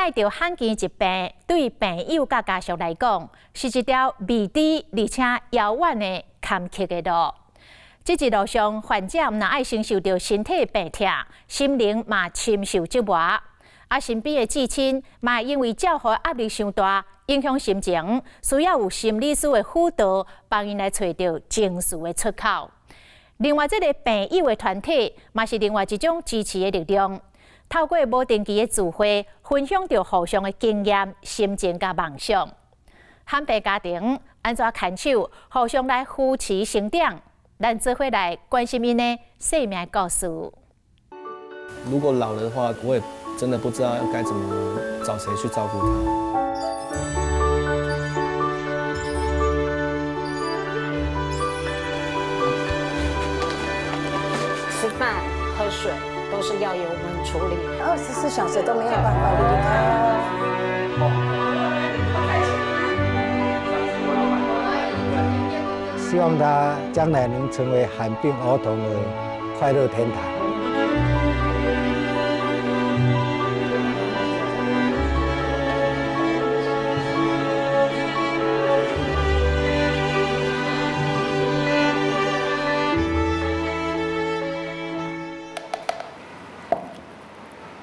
帶著罕見疾病，對病友佮家屬來講，是一條未知而且遙遠的坎坷的路。這一路上，患者毋但愛承受著身體病痛，心靈嘛深受折磨。啊，身邊的至親嘛因為照護壓力傷大，影響心情，需要有心理師的輔導，幫𪜶來揣著情緒的出口。另外，這个病友的團體嘛是另外一種支持的力量。透過無定期的聚會，分享著互相的經驗、心情佮夢想。罕病家庭按怎牽手，互相來扶持成長？咱做伙來關心𪜶的生命故事。如果老了的話，我也真的不知道該怎麼找誰去照顧他。吃飯、喝水都是要由我們處理，24小時都沒有辦法離開。希望他將來能成為罕病兒童的快樂天堂。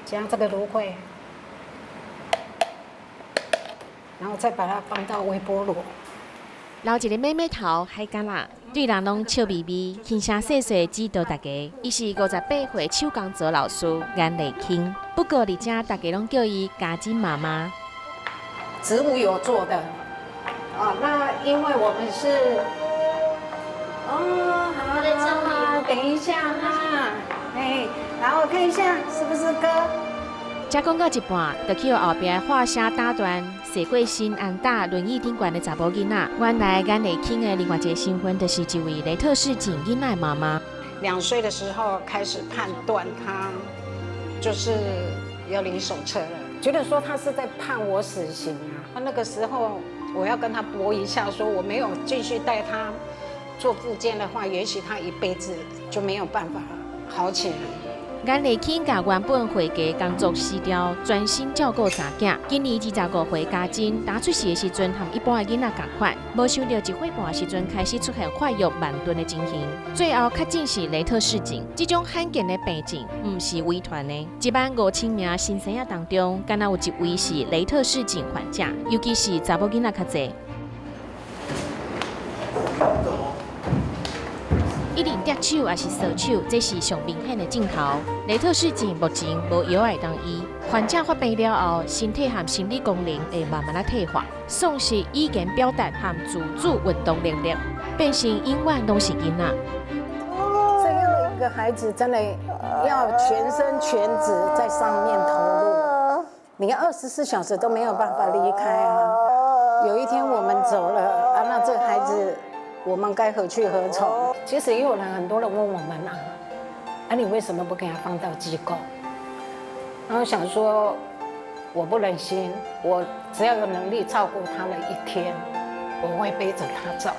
加這個蘆薈，然後再把它放到微波爐。留一个妹妹頭海敢若，對人攏笑眯眯，輕聲細細指導大家。伊是58歲手工皂老師顏麗卿，不過佇遮大家攏叫伊家珍媽媽。植物油做的，啊，那因為我們是，哦，好，等一下哈，哎，來我看一下是不是哥？才講到一半，就去予後壁話聲打斷。坐過身按搭輪椅頂懸的查某囡仔，原來顏麗卿的另外一个身份，就是一位雷特氏症囡仔的媽媽。2歲的時候開始判斷他就是要領手冊了，覺得說他是在判我死刑啊。那個時候我要跟他搏一下，說我沒有繼續帶他做復健的話，也許他一輩子就沒有辦法好起來。顏麗卿共原本會計工作辭掉，專心照顧查囝。今年25歲家珍，剛出世的時陣，和一般的囡仔仝款，無想著1歲半的時陣開始出現發育慢鈍的情形，最後確診是雷特氏症。這種罕見的病症，毋是遺傳的。1萬5千名新生兒當中，敢若有一位是雷特氏症患者，尤其是查某囡仔較濟。一直捏手抑是搔手，這是上明顯的症頭。雷特氏症目前無藥會當醫，患者發病了後，身體和心理功能會慢慢仔退化，喪失語言表達和自主運動能力，變成永遠攏是囡仔。這樣的一個孩子，真的要全身全職在上面投入，你24小時都沒有辦法離開啊。有一天我們走了啊，那這個孩子，我們該何去何從？其實也有人很多人問我們啊，啊你為什麼不給他放到機構？然後想說，我不忍心，我只要有能力照顧他的一天，我會背着他走。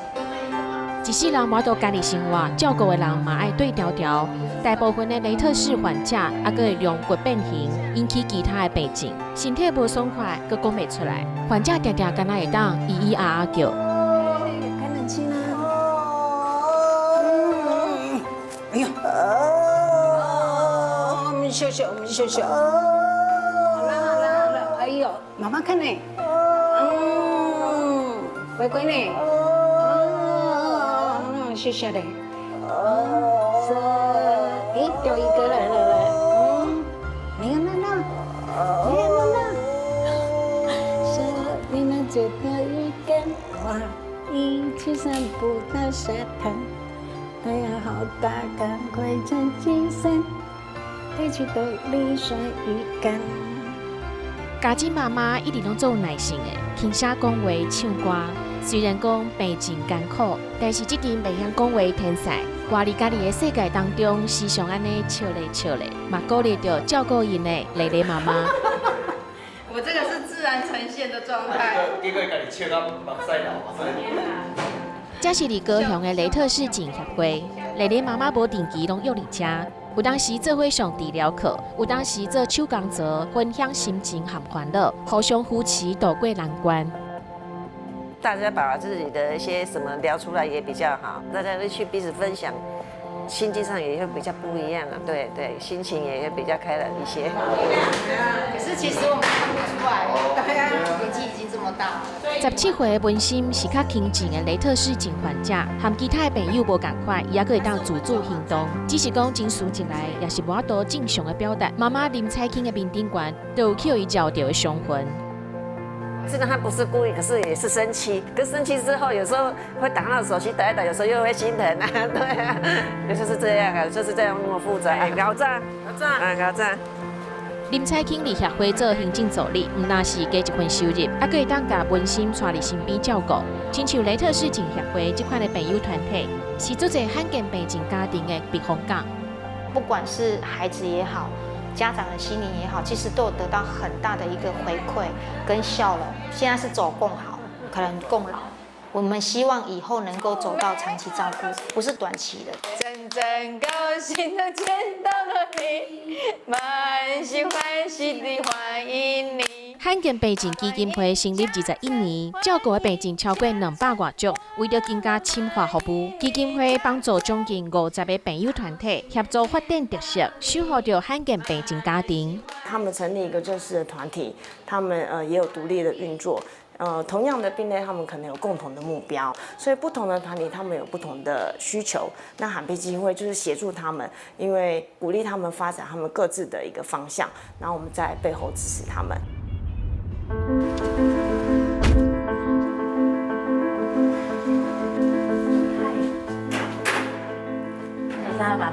一世人無法度家己生活，照顧的人嘛愛對調調。大部分的雷特氏患者，猶閣會龍骨變形，引起其他的病症，身體無爽快，閣講袂出來。患者定定敢若會當咿咿啊啊叫。開冷氣啦！哎呦！我們笑笑，我們笑笑。好啦好啦好啦，哎呦，媽媽看你，嗯，乖乖呢。嗯，謝謝你。是，哎，掉一個來來來，嗯，你看娜娜，你看娜娜，是，你那這條魚竿，哇，一起散步到沙灘。太陽好大，趕快撐起傘，抬起斗笠甩魚竿。家珍媽媽一直攏足有耐性的，輕聲講話、唱歌。雖然講病情艱苦，但是這陣袂曉講話的天才，活佇家己的世界當中，時常按呢笑咧笑咧，嘛鼓勵著照顧𪜶的麗麗媽媽。我這個是自然呈現的狀態。結果家己笑到目屎流。這是佇高雄的雷特氏症協會，麗麗媽媽無定期攏約佇遮，有當時做伙上治療課，有當時做手工皂，分享心情和煩惱，互相扶持渡過難關。大家把自己的一些什麼聊出來也比較好，大家會去彼此分享，心境上也會比較不一樣啊。對對，心情也會比較開朗一些。可是其實我們看不出來，對啊，年紀已經這麼大了。17歲的文心是較輕症的雷特氏症患者，和其他的朋友無仝款，伊猶閣會當自主行動。只是講情緒一來，也是無法度正常的表達。媽媽林彩卿的面頂懸，就有去予伊照著的傷痕。知道他不是故意，可是也是生氣。可生氣之後，有時候會打他的手去打一打，有時候又會心疼啊，對啊，就是這樣啊，就是這樣那麼複雜。搞炸，搞炸，啊，搞炸。林彩卿佇協會做行政助理，毋但是加一份收入，猶閣會當共文心帶佇身邊照顧。親像雷特氏症協會這款的朋友團體，是足濟罕見病症家庭的避風港。不管是孩子也好，家長的心靈也好，其實都有得到很大的一個回饋跟笑容。現在是走共好，可能共老。我們希望以後能夠走到長期照顧，不是短期的。真真高興的見到了你，滿心歡喜地歡迎你。罕見病症基金會成立21年，照顧的病症超過200外種。為著增加深化服務，基金會幫助將近50個病友團體協助發展特色，守護著罕見病症家庭。他們成立一個正式的團體，他們也有獨立的運作。同樣的病類，他們可能有共同的目標，所以不同的團體，他們有不同的需求。那罕病基金會就是協助他們，因為鼓勵他們發展他們各自的一個方向，然後我們在背後支持他們。嗨，媽媽。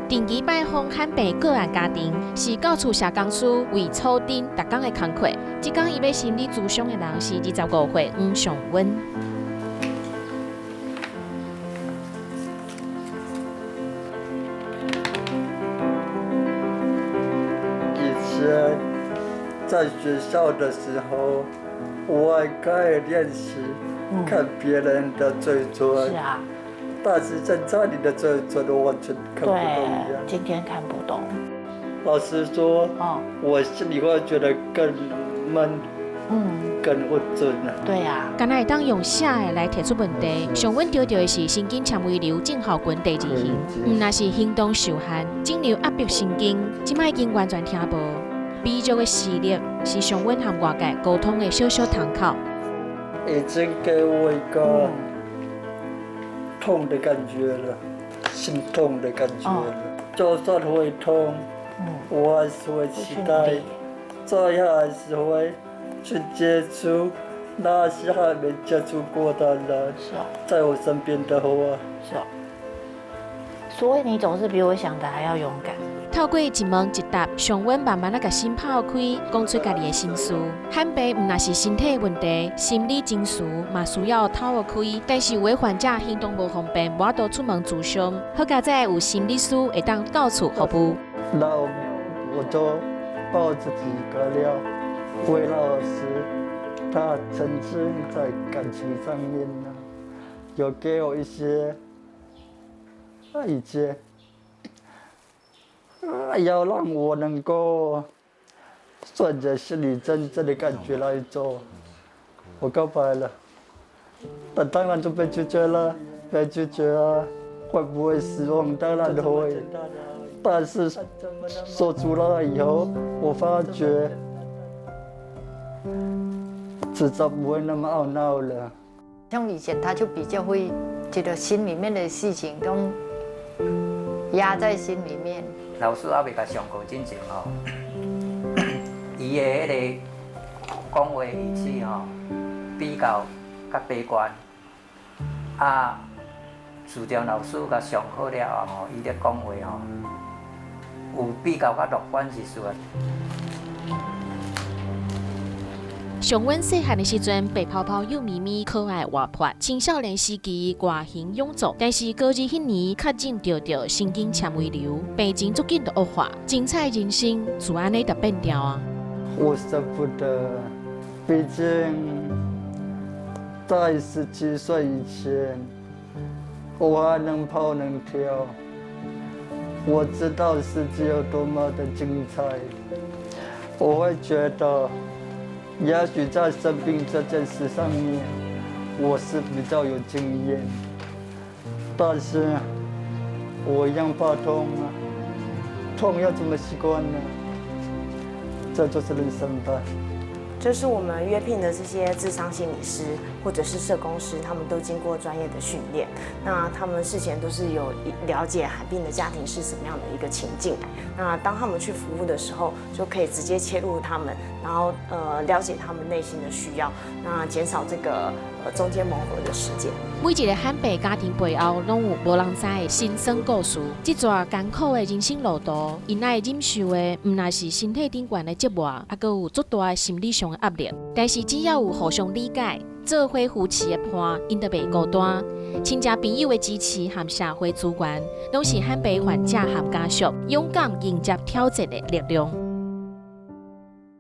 定期拜訪罕病個案家庭，是教厝社工師魏楚珍逐工的工課。這工伊欲心理諮商的人是25歲黃尚溫。以前在學校的時候，我還可以練習看別人的嘴唇。是啊。但是現在你的嘴唇都完全看不懂一樣。今天看不懂。老實說，我心裡會覺得更悶，更不準啊。對啊。敢若會當用寫的來提出問題，上阮著著的是神經纖維瘤症候群第二型，毋但是行動受限，腫瘤壓迫神經，這擺已經完全聽無。微弱的視力是上阮和外界溝通的小小窗口。已經給我一個痛的感覺了，心痛的感覺了。就算會痛，我還是會期待，這樣還是會去接觸那些還沒接觸過的人，在我身邊的話。是哦。所以你總是比我想的還要勇敢。透過一問一答，尚溫慢慢仔共心拋開，講出家己的心事。罕病毋但是身體的問題，心理情緒嘛需要透開。但是有的患者行動無方便，無法度出門諮商。好佳哉有心理師會當到厝服務。那我就報自己一個料，魏老師，他曾經在感情上面呢，有給我一些意見。要讓我能夠順着心裡真正的感覺來做，我告白了，但當然就被拒絕了，被拒絕啊，會不會失望？當然會，但是說出來以後，我發覺至少不會那麼懊惱了。像以前他就比較會覺得心裡面的事情都壓在心裡面。老師猶未共上課進前吼，伊的彼个講話語氣吼比較較悲觀。啊，自從老師共上課了後吼，伊咧講話吼，有比較較樂觀一絲啊。上阮細漢的時陣，白泡泡、幼咪咪、可愛活潑，青少年時期外形臃腫，但是高二彼年確診著神經纖維瘤，病情足緊就惡化，精彩人生就按呢就變掉啊！我捨不得，畢竟在17歲以前，我還能跑能跳。我知道世界有多麼的精彩。我會覺得，也許在生病這件事上面，我是比較有經驗，但是我一樣怕痛啊，痛要怎麼習慣呢？這就是人生吧。就是我們約聘的這些諮商心理師或者是社工師，他們都經過專業的訓練。那他們事前都是有了解罕病的家庭是什麼樣的一個情境。那當他們去服務的時候，就可以直接切入他們，然後了解他們內心的需要，那減少這個中間磨合的時間。每一个罕病家庭背後，攏有無人知的辛酸故事。這逝艱苦的人生路途，𪜶愛忍受的，毋但是身體頂懸的折磨，猶閣有足大的心理上的壓力。但是只要有互相理解，做伙扶持的伴，𪜶就袂孤單。親戚朋友的支持和社會資源，攏是罕病患者和家屬勇敢迎接挑戰的力量。